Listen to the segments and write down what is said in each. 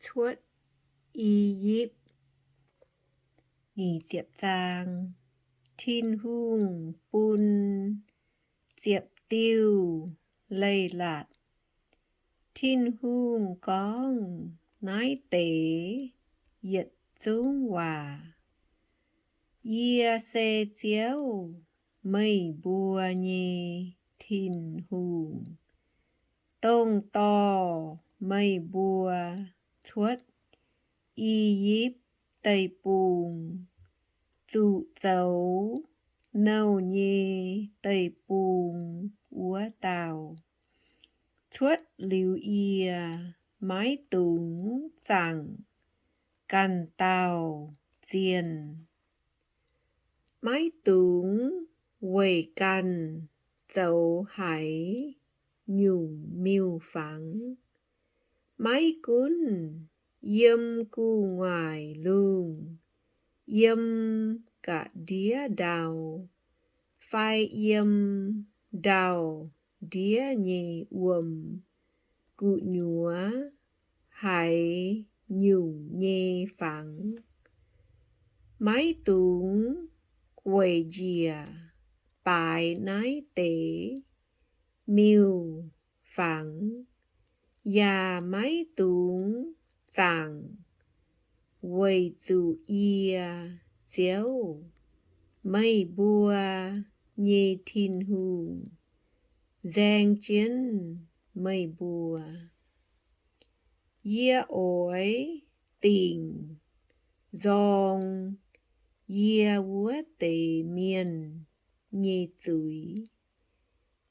cuotv I^yipv. Tin-Hungh bun ziepc diuh leiz-latc. Tin-Hungh gorngv naaiv deix yietc zungv waac. Yie se Ziouv, meih mbuo nyei Tin-Hungh, dongh dorh meih mbuo cuotv I^yipv Deic-Bung, zuqc zoux nouh nyei deic-bung wuov dauh. Cuotv liuz yie, maiv dungx zaangc ganh dauh zienh. Maiv dungx weic ganh zoux haaix nyungc miuc-fangx. Maiv gunv yiem gu'nguaaic lungh, yiem ga'ndiev ndau, fai yiem ndau-ndiev nyei wuom gu'nyuoz haaix nyungc nyei fangx, maiv dungx gueic njiec baaix naaiv deix miuc-fangx, yaac maiv dungx zaangc, weic zuqc yie, Ziouv, meih mbuo nyei Tin-Hungh, nzaeng jienv meih mbuo. Yie oix dingc nzorng yie wuov deix mienh nyei zuiz,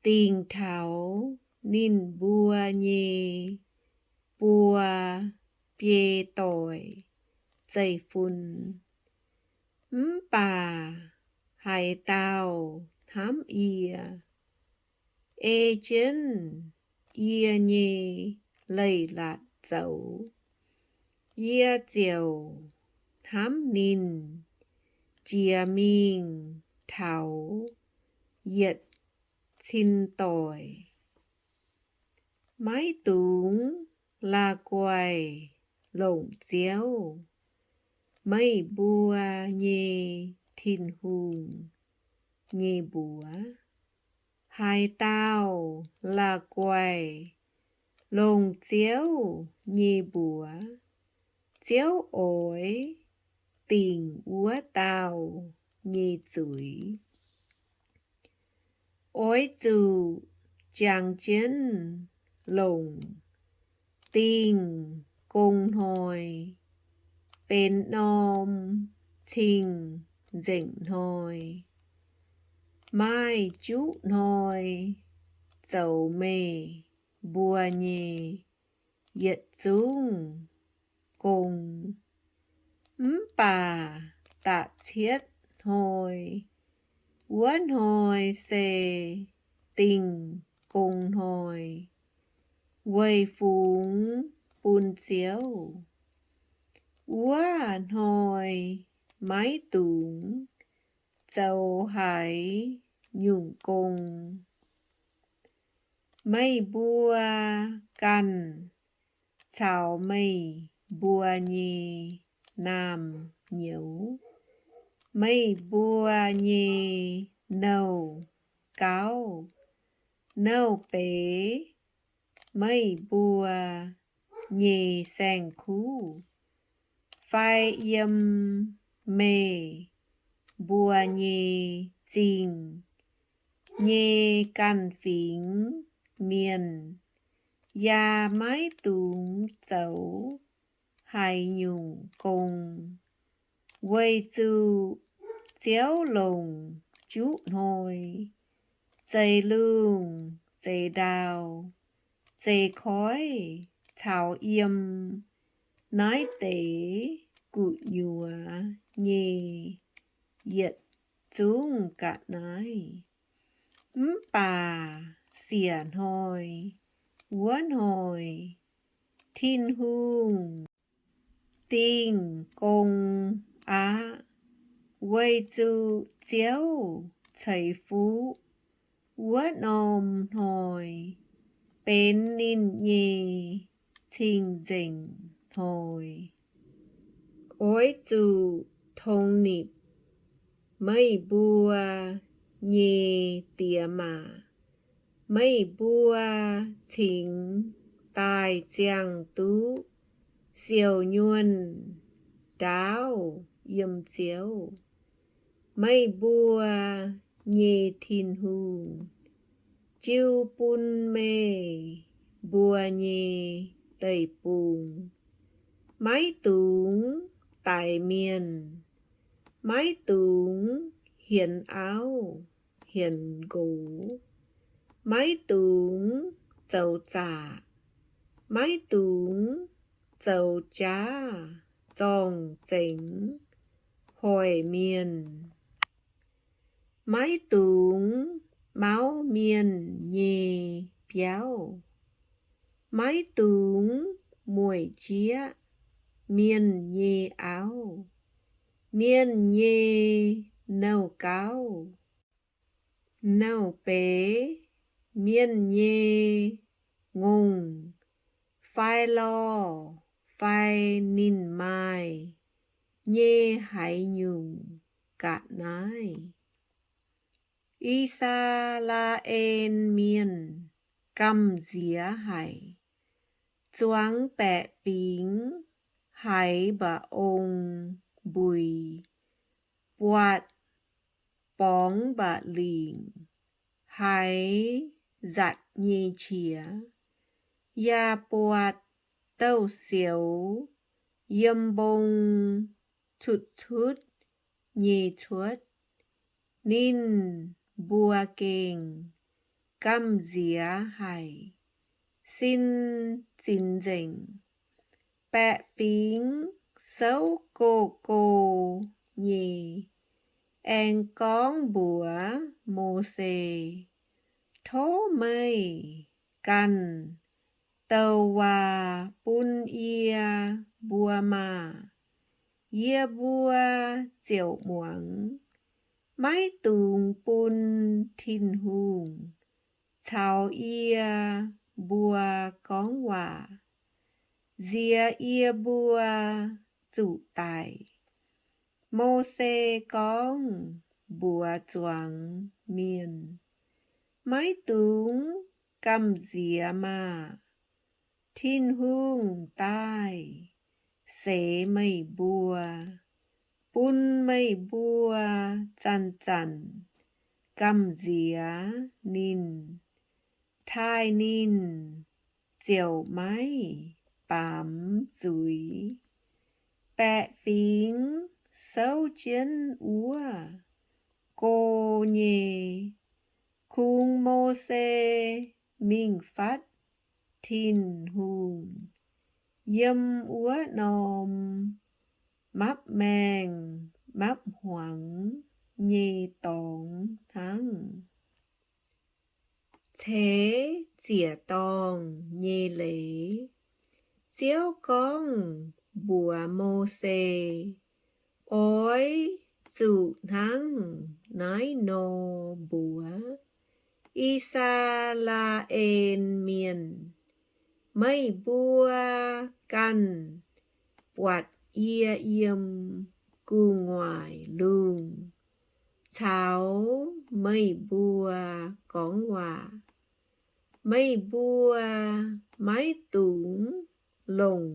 dingc taux ninh mbuo nyei buo biei doic zeiv-fun. Mv baac haaix dauh hnamv yie, ei jienv yie nyei leiz-latc zoux, yie ziouc hnamv ninh, jiex mingh taux yietc cin doic. Maiv dungx la'guaih longc Ziouv, meih mbuo nyei Tin-Hungh, nyei mbuox. Haaix dauh la'guaih longc Ziouv nyei mbuox, Ziouv oix dingc wuov dauh nyei zuiz. Oix zuqc jangx jienv longc dingh gong hnoi benx norm cing-nzengc hnoi, maaih juqv hnoi zoux meih mbuo nyei yietc zungv gong. Mv baac da'cietv hnoi, wuov hnoi se dingh gong hnoi, weic fungx bun Ziouv. Wuov hnoi maiv dungx zoux haaix nyungc gong. Meih mbuo ganh caux meih mbuo nyei naamh nyouz, meih mbuo nyei nouh gauv, nouh beiz, meih mbuo nyei saeng-kuv, fai yiem meih mbuo nyei zingh nyei ganh fingx mienh, yaac maiv dungx zoux haaix nyungc gong, weic zuqc Ziouv longc juqv hnoi, zeix lungh zeix ndau, zeix koiv caux yiem naaiv deix gu'nyuoz nyei yietc zungv ga'naaiv. Mv baac siec hnoi, wuov hnoi Tin-Hungh dingh gong aqv, weic zuqc Ziouv ceix fuqv wuov norm hnoi benx ninh nyei cing-nzengc hnoi. Oix zuqc tongx nipc meih mbuo nyei diex maac. Meih mbuo cingx daaih ziangh duqv siouc nyuonh ndaauv yiem Ziouv, meih mbuo nyei Tin-Hungh, jiu bun meih mbuo nyei deic-bung. Maiv dungx daix mienh. Maiv dungx hienx auv hienx nqox. Maiv dungx zoux zaqc. Maiv dungx zoux jaav zorng-zengx hoic mienh. Maiv dungx mauv mienh nyei biauv. Maiv dungx mueic jieqv mienh nyei auv, mienh nyei nouh gauv, nouh beiz, mienh nyei ngongh fai lorh fai ninh maaih nyei haaix nyungc ga'naaiv. I^saa^laa^en Mienh gamh nziex haic, zuangx baeqc fingx haiz mba'ong mbuix, buatc borngz mba'lingc haiz nzatc nyei qiex, yaac buatc douh sioux yiem mbong cutv-cutv nyei cuotv. Ninh mbuo gengh gamh nziex haic, sin zinx nzengc. Baeqc fingx souv go-go nyei, aengx gorngv mbuox Mose, Tov meih ganh douc waac bun yie mbuo maah! Yie mbuo ziouc muangx. Maiv dungx bun Tin-Hungh caux yie mbuo gorngv waac, nziex yie mbuo zuqc daic. Mose gorngv mbuox zuangx mienh, Maiv dungx gamh nziex maah! Tin-Hungh daaih seix meih mbuo, bun meih mbuo zanc-zanc gamh nziex ninh, taaih ninh ziouc maiv baamz zuiz. Baeqc fingx souv jienv wuov go nyei, kungx Mose mingh fatv Tin-Hungh yiem wuov norm mapv maengh mapv-hmuangx nyei dorngx hnangv. Ceix Ziec-Dorngh Nyei Leiz. Ziouv gorngv mbuox Mose, Oix zuqc hnangv naaiv nor mbuox I^saa^laa^en Mienh, Meih mbuo ganh buatc yie yiem gu'nguaaic lungh caux meih mbuo gorngv waac. Meih mbuo maiv dungx longc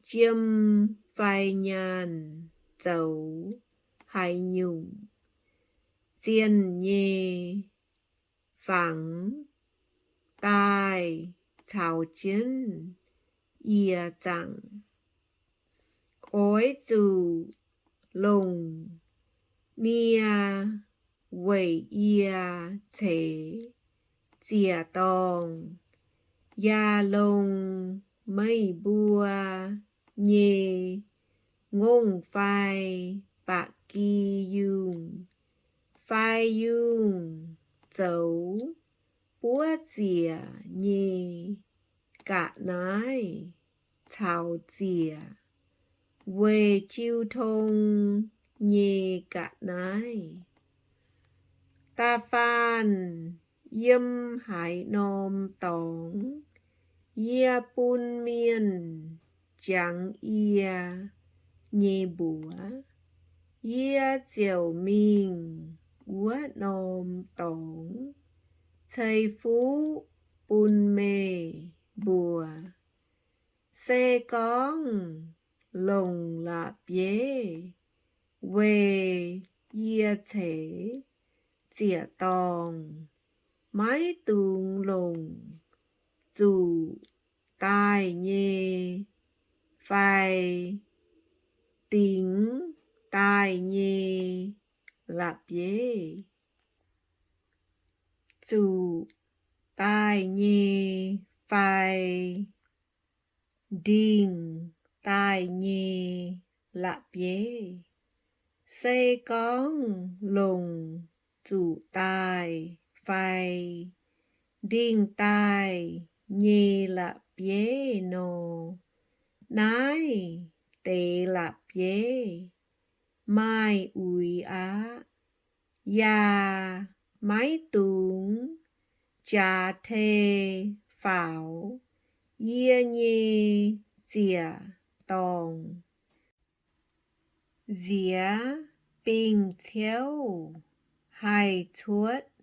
jiem fai nyaanh zoux haaix nyungc zienh nyei fangx daaih caux jienv yie zaangc. Oix zuqc longc nie weic yie ceix ziec-dorngh, yaac longc meih mbuo nyei ngongh fai ba'gi yungh fai yungh zoux buov ziec nyei ga'naaiv caux ziec weic jiu tong nyei ga'naaiv. Da'faanh yiem haaix norm dorngx yie bun mienh jangx yie nyei mbuox, yie ziouc mingh wuov norm dorngx ceix fuqv bun meih mbuo. Se gorngv longc la'bieiv weic yie ceix ziec-dorngh, maiv dungx longc zuqc daaih nyei fai dingx daaih nyei la'bieiv. Zuqc daaih nyei fai ndingh daaih nyei la'bieiv. Se gorngv longc zuqc daaih fai ndingh daaih nyei la'bieiv nor, naaiv deix la'bieiv maaih uix aqv. Yaac maiv dungx jaax tei faaux yie nyei ziec-dorngh. Nziex bingh ciouv haih cuotv